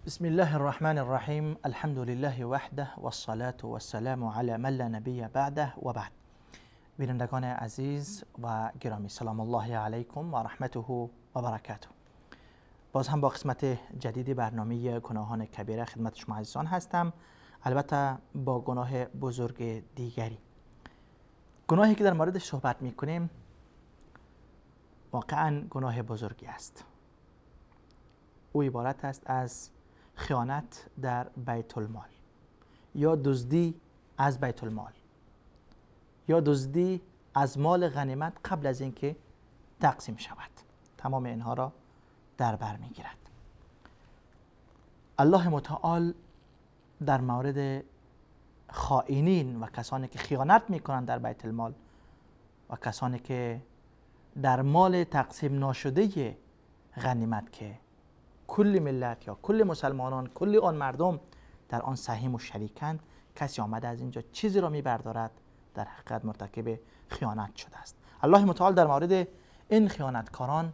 بسم الله الرحمن الرحیم. الحمد لله وحده والصلاة والسلام علی من لا نبی بعده و بعد. بینندگان عزیز و گرامی، سلام الله علیکم و رحمته و برکاته. باز هم با قسمت جدید برنامه گناهان کبیره خدمت شما عزیزان هستم، البته با گناه بزرگ دیگری. گناهی که در موردش صحبت میکنیم واقعا گناه بزرگی است. او عبارت است از خیانت در بیت المال یا دزدی از بیت المال یا دزدی از مال غنیمت قبل از اینکه تقسیم شود. تمام اینها را در بر میگیرد. الله متعال در مورد خائنین و کسانی که خیانت میکنند در بیت المال و کسانی که در مال تقسیم ناشده غنیمت که کل ملت یا کل مسلمانان، کل آن مردم در آن سهیم و شریکند، کسی آمده از اینجا چیزی را میبردارد، در حقیقت مرتکب خیانت شده است. الله متعال در مورد این خیانتکاران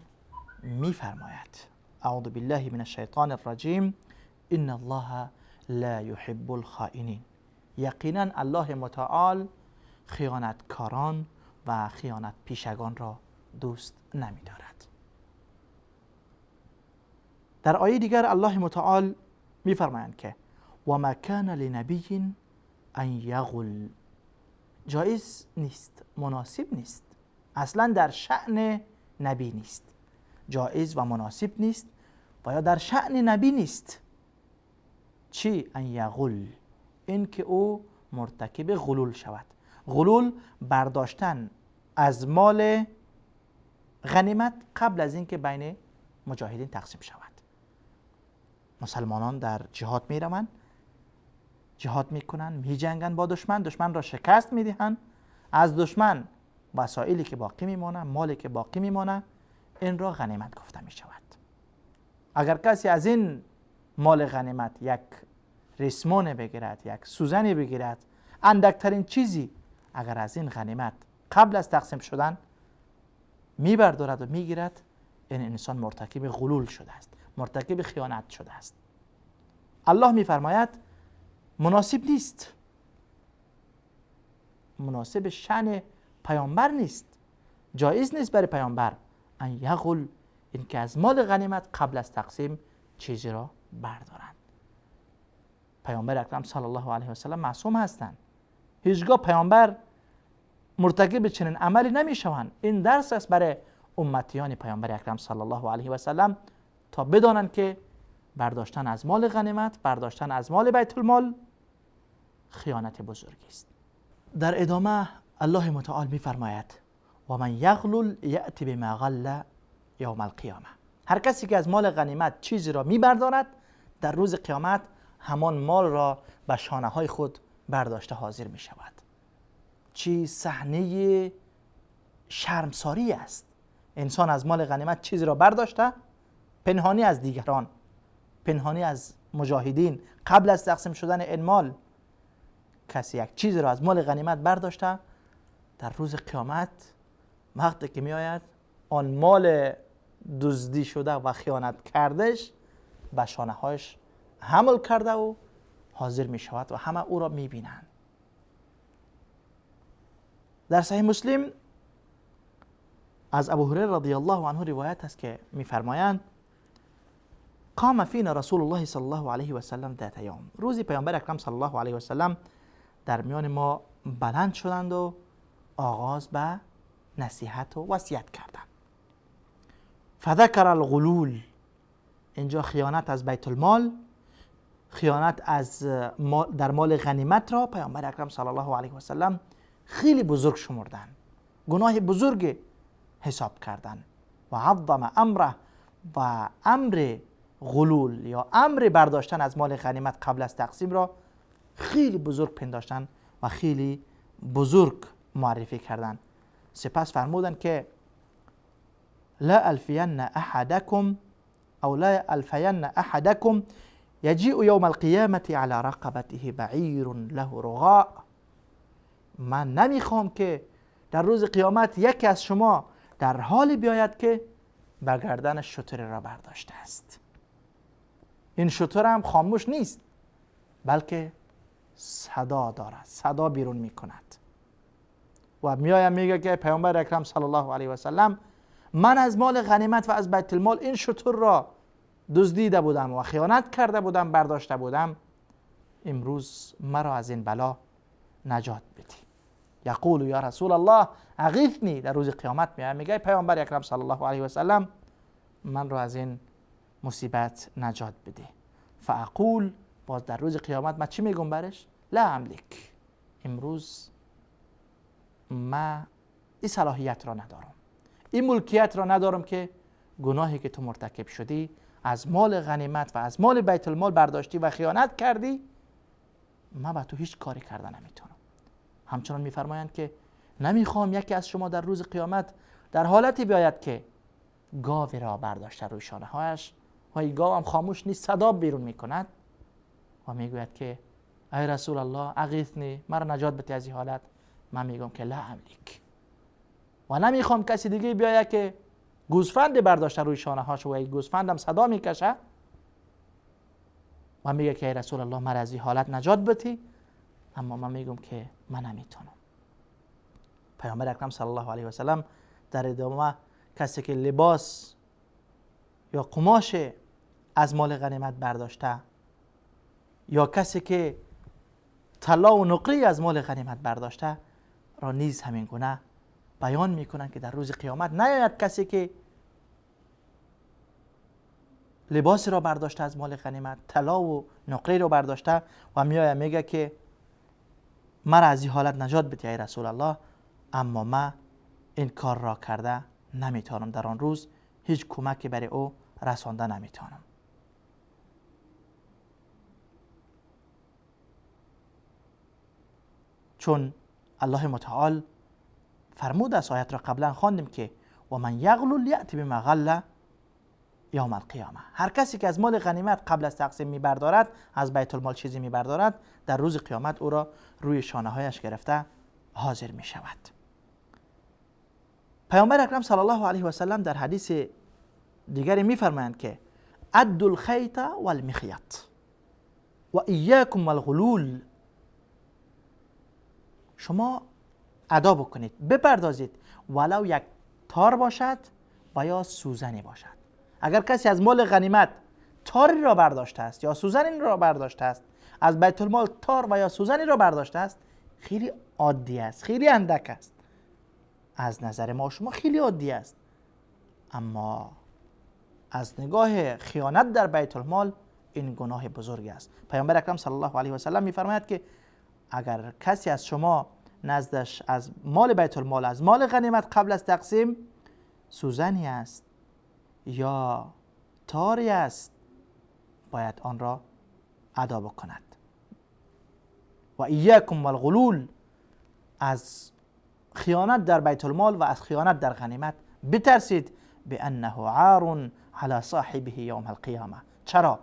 میفرماید: اعوذ بالله من الشیطان الرجیم، ان الله لا یحب الخائنین. یقینا الله متعال خیانتکاران و خیانت پیشگان را دوست نمیدارد. در آیه دیگر الله متعال میفرمایند که و ما کان لنبی ان یغل. جایز نیست، مناسب نیست، اصلا در شأن نبی نیست، جایز و مناسب نیست و یا در شأن نبی نیست. چی؟ ان یغل، این که او مرتکب غلول شود. غلول برداشتن از مال غنیمت قبل از اینکه بین مجاهدین تقسیم شود. مسلمانان در جهاد میروند، جهاد میکنن، میجنگن با دشمن، دشمن را شکست میدهند، از دشمن وسایلی که باقی میمانه، مالی که باقی میمانه، این را غنیمت گفته میشود. اگر کسی از این مال غنیمت یک ریسمان بگیرد، یک سوزنی بگیرد، اندکترین چیزی اگر از این غنیمت قبل از تقسیم شدن میبردارد و میگیرد، این انسان مرتکب غلول شده است، مرتکب خیانت شده است. الله میفرماید مناسب نیست، مناسب شأن پیامبر نیست، جایز نیست برای پیامبر ان یغل، این که از مال غنیمت قبل از تقسیم چیزی را بردارند. پیامبر اکرم صلی الله علیه و سلم معصوم هستند، هیچگاه پیامبر مرتکب چنین عملی نمیشوند. این درس است برای امتیان پیامبر اکرم صلی الله علیه و سلم تا بدانند که برداشتن از مال غنیمت، برداشتن از مال بیت المال خیانت بزرگی است. در ادامه الله متعال میفرماید و من یغلل یأتی بما غل یوم القیامه. هر کسی که از مال غنیمت چیزی را میبردارد، در روز قیامت همان مال را به شانه های خود برداشته حاضر میشود. چی صحنه شرمساری است. انسان از مال غنیمت چیزی را برداشته، پنهانی از دیگران، پنهانی از مجاهدین، قبل از تقسیم شدن این مال کسی یک چیزی را از مال غنیمت برداشته، در روز قیامت وقتی که می آید آن مال دزدی شده و خیانت کردش به شانه هایش حمل کرده و حاضر می شود و همه او را می بینند. در صحیح مسلم از ابو هریره رضی الله عنه روایت است که میفرمایند قام فینا رسول الله صلی الله علیه و سلم ذات یوم. روزی پیامبر اکرم صلی الله علیه و سلم در میان ما بلند شدند و آغاز به نصیحت و وصیت کردند. فذکر الغلول، اینجا خیانت از بیت المال، خیانت از در مال غنیمت را پیامبر اکرم صلی الله علیه و سلم خیلی بزرگ شمردن، گناه بزرگ حساب کردن. و عظم امره، و امر غلول یا امر برداشتن از مال غنیمت قبل از تقسیم را خیلی بزرگ پنداشتن و خیلی بزرگ معرفی کردن. سپس فرمودن که لا الفین احدکم او لا الفین احدکم یجیء یوم القیامة علی رقبته بعیر له رغاء. من نمیخوام که در روز قیامت یکی از شما در حال بیاید که به گردن شتر را برداشته است. این شتر هم خاموش نیست، بلکه صدا دارد، صدا بیرون میکند و میایم میگه که پیامبر اکرم صلی الله علیه و سلم، من از مال غنیمت و از بیت المال این شتر را دزدیده بودم و خیانت کرده بودم، برداشته بودم، امروز مرا از این بلا نجات بدی. یقول یا رسول الله اغیثنی، در روز قیامت میایم میگه پیامبر اکرم صلی الله علیه و سلم من را از این مصیبت نجات بده. فاقول، باز در روز قیامت من چی میگم برش؟ لا املک، امروز من این صلاحیت را ندارم، این ملکیت را ندارم که گناهی که تو مرتکب شدی از مال غنیمت و از مال بیت المال برداشتی و خیانت کردی، من با تو هیچ کاری کرده نمیتونم. همچنان میفرمایند که نمیخوام یکی از شما در روز قیامت در حالتی بیاید که گاو را برداشته روی شانه هایش و این گاو هم خاموش نیست، صدا بیرون میکند و میگوید که ای رسول الله اغیثنی، مرا نجات بده از این حالت. من میگم که لا املک، و نمیخوام کسی دیگه بیاید که گوسفند برداشته روی شانه هاش و این گوسفندم صدا میکشه و میگه که ای رسول الله مرا از این حالت نجات بده، اما من میگم که من نمیتونم. پیامبر اکرم صلی الله علیه و سلم در ادامه کسی که لباس یا قماش از مال غنیمت برداشته یا کسی که طلا و نقره از مال غنیمت برداشته را نیز همین گونه بیان میکنند که در روز قیامت نیاید کسی که لباس را برداشته از مال غنیمت، طلا و نقره را برداشته و میآید میگه که مرا از این حالت نجات بده ای رسول الله، اما من این کار را کرده نمیتونم، در آن روز هیچ کمکی برای او رسانده نمیتونم. چون الله متعال فرمود است، آیت را قبلا خواندیم که و من یغلل یأتی بما غل یوم القیامه، هر کسی که از مال غنیمت قبل از تقسیم میبردارد، از بیت المال چیزی میبردارد، در روز قیامت او را روی شانه هایش گرفته حاضر میشود. پیامبر اکرم صلی الله علیه و سلم در حدیث دیگری میفرمایند که ادوا الخیط والمخیط و ایاکم والغلول، شما ادا بکنید، بپردازید، ولو یک تار باشد و یا سوزنی باشد. اگر کسی از مال غنیمت تاری را برداشته است یا سوزنی را برداشته است، از بیت المال تار و یا سوزنی را برداشته است، خیلی عادی است، خیلی اندک است، از نظر ما شما خیلی عادی است، اما از نگاه خیانت در بیت المال این گناه بزرگی است. پیامبر اکرم صلی الله علیه و سلم می‌فرماید که اگر کسی از شما نزدش از مال بیت المال، از مال غنیمت قبل از تقسیم سوزنی است یا تاری است، باید آن را ادا بکند. و ایاکم والغلول، از خیانت در بیت المال و از خیانت در غنیمت بترسید، بانه عار علی صاحبه یوم القیامه. چرا؟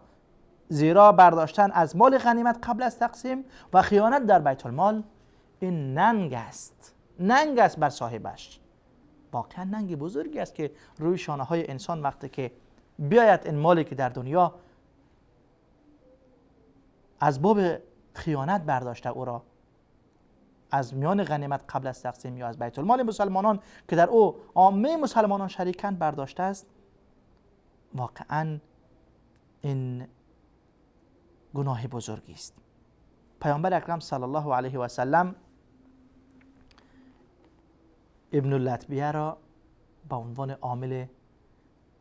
زیرا برداشتن از مال غنیمت قبل از تقسیم و خیانت در بیت المال این ننگ است، ننگ است بر صاحبش. واقعا ننگ بزرگی است که روی شانه های انسان وقتی که بیاید این مالی که در دنیا از باب خیانت برداشته او را از میان غنیمت قبل از تقسیم یا از بیت المال مسلمانان که در او عامه مسلمانان شریکند برداشته است، واقعا این گناه بزرگی است. پیامبر اکرم صلی الله علیه و سلم ابن اللتبیه را به عنوان عامل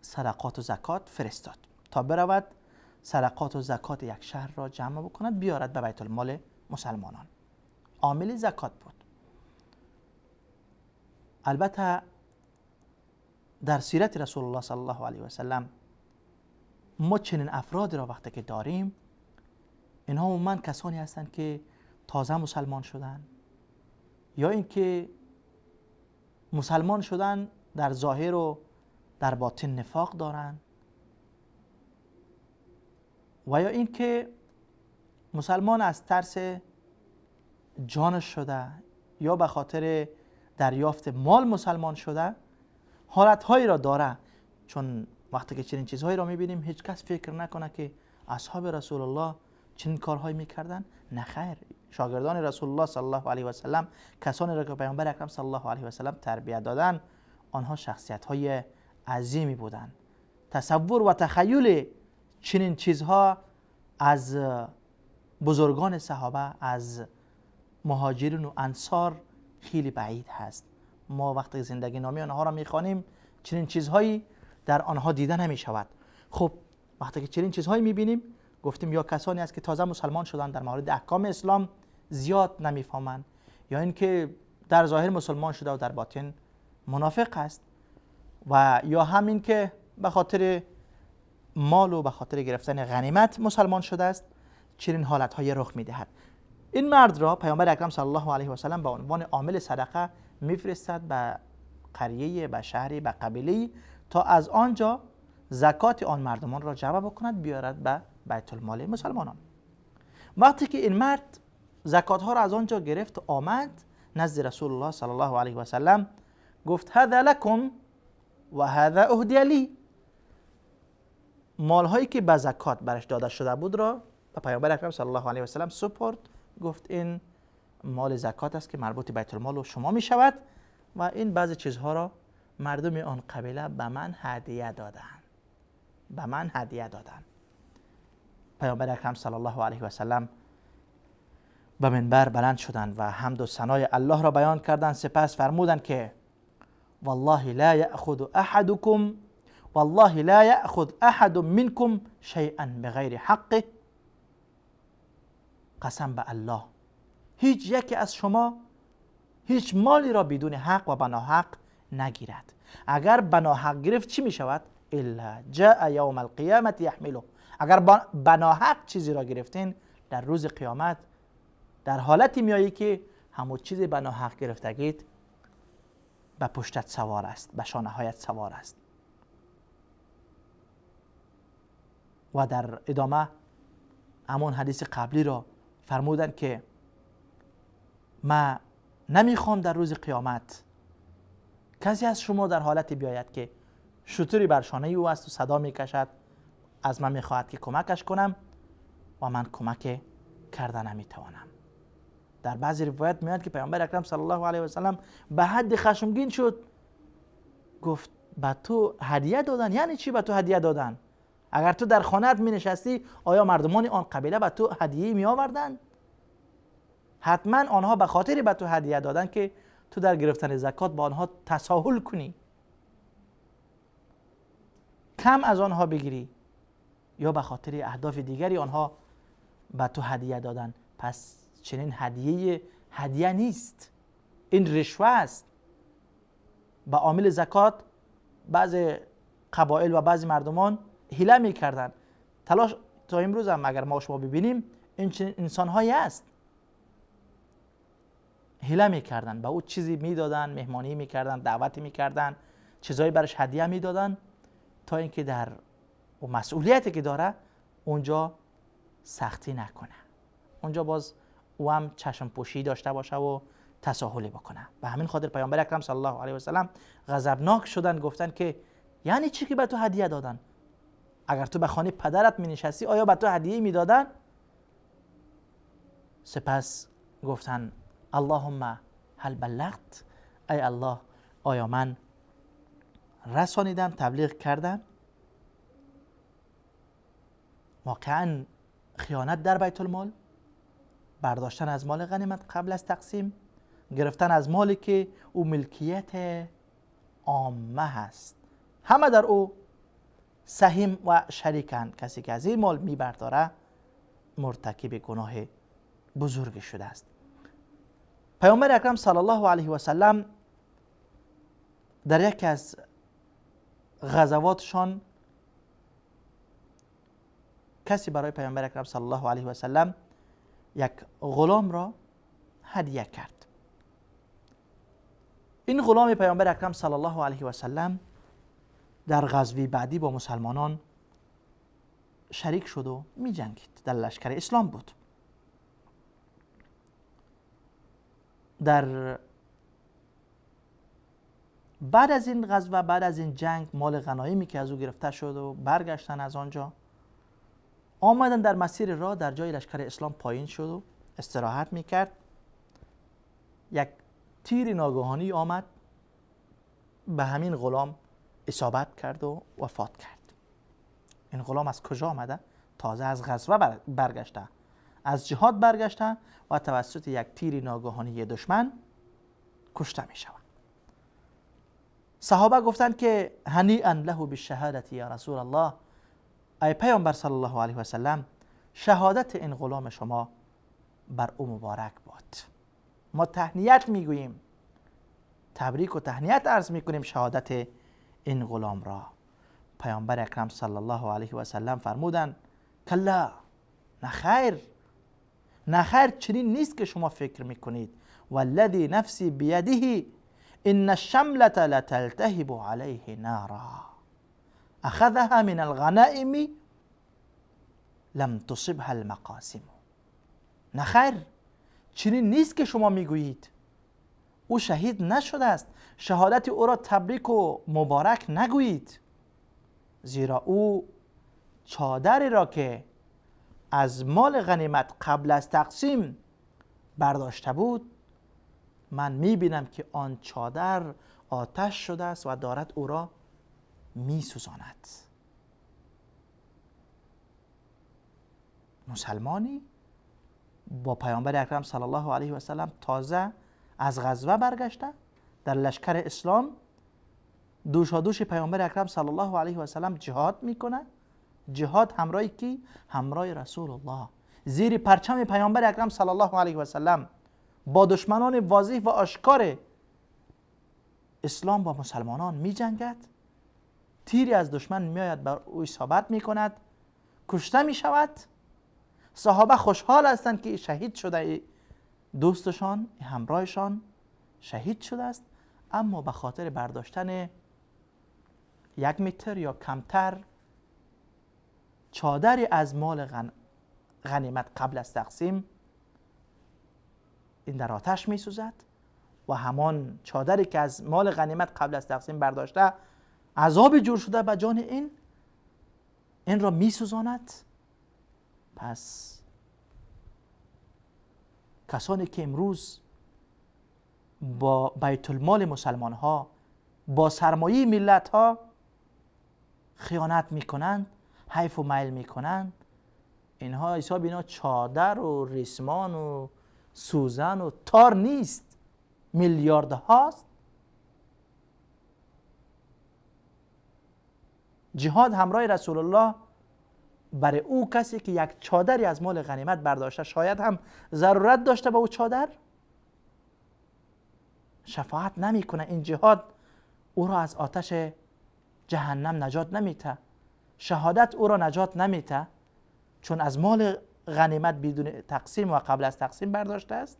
صدقات و زکات فرستاد تا برود صدقات و زکات یک شهر را جمع بکند بیارد به بیت المال مسلمانان. عامل زکات بود. البته در سیرت رسول الله صلی الله علیه و سلم ما چنین افرادی را وقتی که داریم، اینها عموما کسانی هستند که تازه مسلمان شدن یا اینکه مسلمان شدن در ظاهر و در باطن نفاق دارند، و یا اینکه مسلمان از ترس جانش شده یا به خاطر دریافت مال مسلمان شده، حالتهایی را داره. چون وقتی که چنین چیزهایی را میبینیم هیچ کس فکر نکنه که اصحاب رسول الله چنین کارهایی میکردن؟ نه خیر. شاگردان رسول الله صلی الله علیه و سلم، کسانی را که پیامبر اکرم صلی الله علیه و سلم تربیت دادن، آنها شخصیت های عظیمی بودند. تصور و تخیل چنین چیزها از بزرگان صحابه، از مهاجرین و انصار خیلی بعید هست. ما وقتی زندگی نامی آنها را میخوانیم چنین چیزهایی در آنها دیده نمی شود. خب وقتی که چنین چیزهایی میبینیم، گفتیم یا کسانی است که تازه مسلمان شدن در مورد احکام اسلام زیاد نمیفهمند، یا اینکه در ظاهر مسلمان شده و در باطن منافق است، و یا همین که به خاطر مال و به خاطر گرفتن غنیمت مسلمان شده است. چنین حالتهای رخ میدهد. این مرد را پیامبر اکرم صلی الله علیه و سلم به عنوان عامل صدقه میفرستد به قریه، به شهری، به قبیله، تا از آنجا زکات آن مردمان را جمع بکند بیارد به بیت المال مسلمانان. وقتی که این مرد زکات ها را از آنجا گرفت و آمد نزد رسول الله صلی الله علیه و سلم، گفت هذا لکم و هذا اهدی لی. مال هایی که به زکات برش داده شده بود را به پیامبر اکرم صلی الله علیه و سلم سپرد. گفت این مال زکات است که مربوط بیت المال و شما می شود و این بعضی چیزها را مردم آن قبیله به من هدیه دادن، به من هدیه دادن. پیامبر اکرم صلی الله علیه و سلم به منبر بلند شدند و حمد و ثنای الله را بیان کردند. سپس فرمودند که والله لا یأخذ احدکم والله لا یأخذ احد منکم شیئا بغیر حقه. قسم به الله هیچ یکی از شما هیچ مالی را بدون حق و بناحق نگیرد. اگر بناحق گرفت چی می شود؟ الا جاء یوم القیامت یحمله. اگر بناحق چیزی را گرفتین در روز قیامت در حالتی میایی که همون چیز بناحق گرفتگیت به پشتت سوار است، به شانه هایت سوار است. و در ادامه همون حدیث قبلی را فرمودند که ما نمیخوام در روز قیامت کسی از شما در حالتی بیاید که شتری بر شانه او است و صدا میکشد، از من میخواهد که کمکش کنم و من کمک کرده نمیتوانم. در بعضی روایت میاد که پیامبر اکرم صلی الله علیه و سلم به حد خشمگین شد، گفت به تو هدیه دادن. یعنی چی به تو هدیه دادن؟ اگر تو در خانه‌ات می نشستی آیا مردمان آن قبیله به تو هدیه می آوردن؟ حتما آنها به خاطر به تو هدیه دادن که تو در گرفتن زکات با آنها تساهل کنی، کم از آنها بگیری، یا به خاطر اهداف دیگری آنها به تو هدیه دادن. پس چنین هدیه هدیه نیست، این رشوه است. به عامل زکات بعض قبایل و بعضی مردمان حیله میکردن. تلاش تا امروز هم اگر ما شما ببینیم این چنین انسانهایی است، حیله میکردن، به او چیزی میدادن، مهمانی میکردن، دعوتی میکردن، چیزایی برش هدیه میدادن تا اینکه در و مسئولیتی که داره اونجا سختی نکنه، اونجا باز او هم چشم پوشی داشته باشه و تساهلی بکنه. به همین خاطر پیامبر اکرم صلی الله علیه و سلم غضبناک شدن، گفتن که یعنی چی که به تو هدیه دادن؟ اگر تو به خانه پدرت می نشستی آیا به تو هدیه می دادن؟ سپس گفتن اللهم هل بلغت، ای الله آیا من رسانیدم، تبلیغ کردم؟ واقعا خیانت در بیت المال، برداشتن از مال غنیمت قبل از تقسیم، گرفتن از مالی که او ملکیت عامه هست، همه در او سهیم و شریکند. کسی که از این مال میبرداره مرتکب گناه بزرگ شده است. پیامبر اکرم صلی الله علیه و سلم در یکی از غزواتشان کسی برای پیامبر اکرم صلی الله علیه و سلم یک غلام را هدیه کرد. این غلام پیامبر اکرم صلی الله علیه و سلم در غزوه بعدی با مسلمانان شریک شد و می جنگید، در لشکر اسلام بود. در بعد از این غزوه، بعد از این جنگ، مال غنایمی که از او گرفته شد و برگشتن از آنجا، آمدن در مسیر راه در جای لشکر اسلام پایین شد و استراحت میکرد. یک تیر ناگهانی آمد به همین غلام اصابت کرد و وفات کرد. این غلام از کجا آمده؟ تازه از غزوه برگشته، از جهاد برگشته و توسط یک تیر ناگهانی دشمن کشته می شود. صحابه گفتند که هنیئا له بالشهادت یا رسول الله، ای پیامبر صلی الله علیه و سلم، شهادت این غلام شما بر او مبارک باد. ما تهنیت میگوییم، تبریک و تهنیت عرض میکنیم شهادت این غلام را. پیامبر اکرم صلی الله علیه و سلم فرمودند کلا، نخیر نخیر، چنین نیست که شما فکر میکنید. والذی نفسی بیده ان الشملة لتلتهب علیه نارا اخذها من الغنائم لم تصبها المقاسم. نخیر، چنین نیست که شما میگویید. او شهید نشده است، شهادت او را تبریک و مبارک نگویید، زیرا او چادری را که از مال غنیمت قبل از تقسیم برداشته بود، من میبینم که آن چادر آتش شده است و دارد او را میسوزاند. مسلمانی با پیامبر اکرم صلی الله علیه و سلم تازه از غزوه برگشته، در لشکر اسلام دوشادوش پیامبر اکرم صلی الله علیه و سلم جهاد میکنه. جهاد همراه کی؟ همراه رسول الله، زیر پرچم پیامبر اکرم صلی الله علیه و سلم با دشمنان واضح و آشکار اسلام با مسلمانان میجنگد. تیری از دشمن میآید بر او اصابت میکند، کشته میشود. صحابه خوشحال هستند که شهید شده، دوستشان همراهشان شهید شده است، اما به خاطر برداشتن 1 متر یا کمتر چادری از مال غنیمت قبل از تقسیم، این در آتش می سوزد و همان چادری که از مال غنیمت قبل از تقسیم برداشته عذاب جور شده به جان این را می سوزاند. پس کسانی که امروز با بیت المال مسلمان ها، با سرمایه ملت ها خیانت میکنند، حیف و میل میکنند، اینها حساب اینا چادر و ریسمان و سوزن و تار نیست، میلیارد هاست. جهاد همراه رسول الله برای او کسی که یک چادری از مال غنیمت برداشته، شاید هم ضرورت داشته به او چادر، شفاعت نمیکنه. این جهاد او را از آتش جهنم نجات نمیته، شهادت او را نجات نمیته، چون از مال غنیمت بدون تقسیم و قبل از تقسیم برداشته است.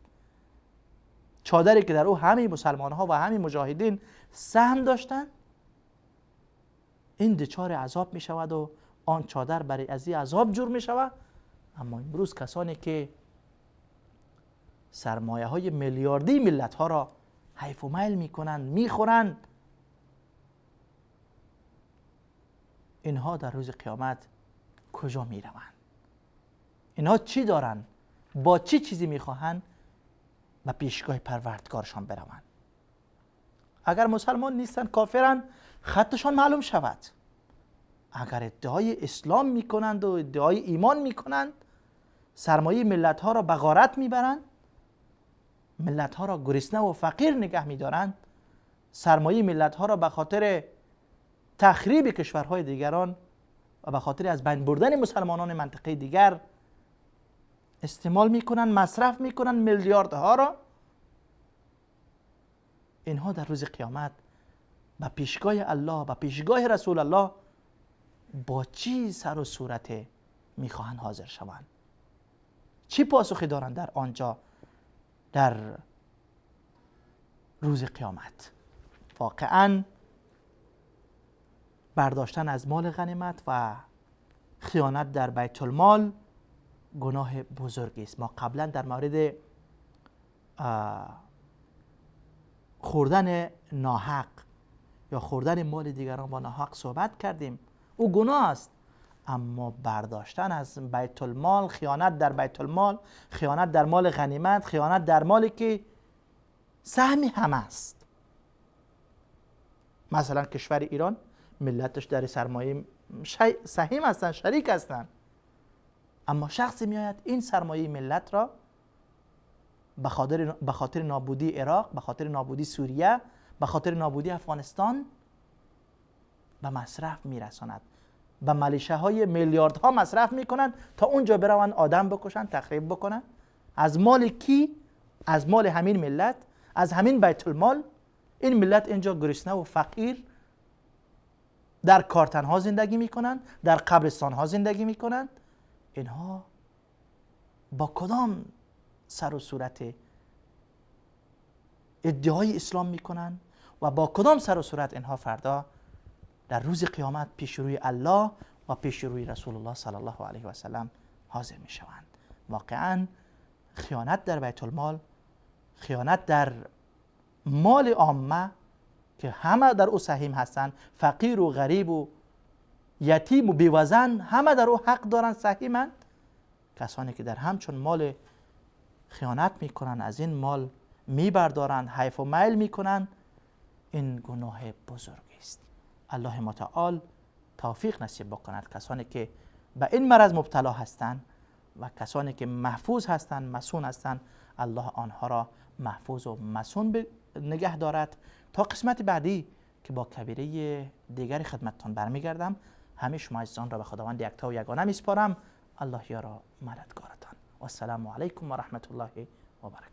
چادری که در او همه مسلمان ها و همه مجاهدین سهم داشتند، این دچار عذاب می شود و آن چادر برای از این عذاب جور می شود. اما امروز کسانی که سرمایه های میلیاردی ملت ها را حیف و میل می کنند، می خورند، اینها در روز قیامت کجا می روند؟ اینها چی دارند؟ با چی چیزی می خواهند به پیشگاه پروردگارشان بروند؟ اگر مسلمان نیستند، کافرند، خطشان معلوم شود. اگر ادعای اسلام میکنند و ادعای ایمان میکنند، سرمایه ملت ها را به غارت میبرند، ملت ها را گرسنه و فقیر نگه میدارند، سرمایه ملت ها را به خاطر تخریب کشورهای دیگران و به خاطر از بین بردن مسلمانان منطقه دیگر استعمال میکنند، مصرف میکنند میلیاردها را، اینها در روز قیامت به پیشگاه الله، به پیشگاه رسول الله با چی سر و صورت میخواهند حاضر شوند؟ چی پاسخی دارند در آنجا در روز قیامت؟ واقعا برداشتن از مال غنیمت و خیانت در بیت المال گناه بزرگی است. ما قبلا در مورد خوردن ناحق یا خوردن مال دیگران با ناحق صحبت کردیم. او گناه است، اما برداشتن از بیت المال، خیانت در بیت المال، خیانت در مال غنیمت، خیانت در مالی که سهم همه است. مثلا کشور ایران ملتش در سرمایه سهیم هستند، شریک هستند، اما شخصی میآید این سرمایه ملت را به خاطر نابودی عراق، به خاطر نابودی سوریه، به خاطر نابودی افغانستان به مصرف میرساند، به ملیشه های میلیاردها مصرف میکنند تا اونجا بروند آدم بکشند، تخریب بکنند. از مال کی؟ از مال همین ملت، از همین بیت المال. این ملت اینجا گرسنه و فقیر در کارتنها زندگی میکنند، در قبرستان ها زندگی میکنند. اینها با کدام سر و صورت ادعای اسلام میکنند و با کدام سر و صورت اینها فردا در روز قیامت پیش روی الله و پیش روی رسول الله صلی الله علیه و سلم حاضر میشوند؟ واقعا خیانت در بیت المال، خیانت در مال عامه که همه در او سهیم هستند، فقیر و غریب و یتیم و بیوزن همه در او حق دارند، سهیمند. کسانی که در همچون مال خیانت میکنند، از این مال میبردارند، حیف و میل میکنند، این گناه بزرگی است. الله متعال توفیق نصیب بکند کسانی که به این مرض مبتلا هستند و کسانی که محفوظ هستند، مصون هستند، الله آنها را محفوظ و مصون نگه دارد. تا قسمت بعدی که با کبیره دیگر خدمتتان برمیگردم، همه شما عزیزان را به خداوند یکتا و یگانه میسپارم. الله یارا مددگارتان. و السلام علیکم و رحمت الله و برکاته.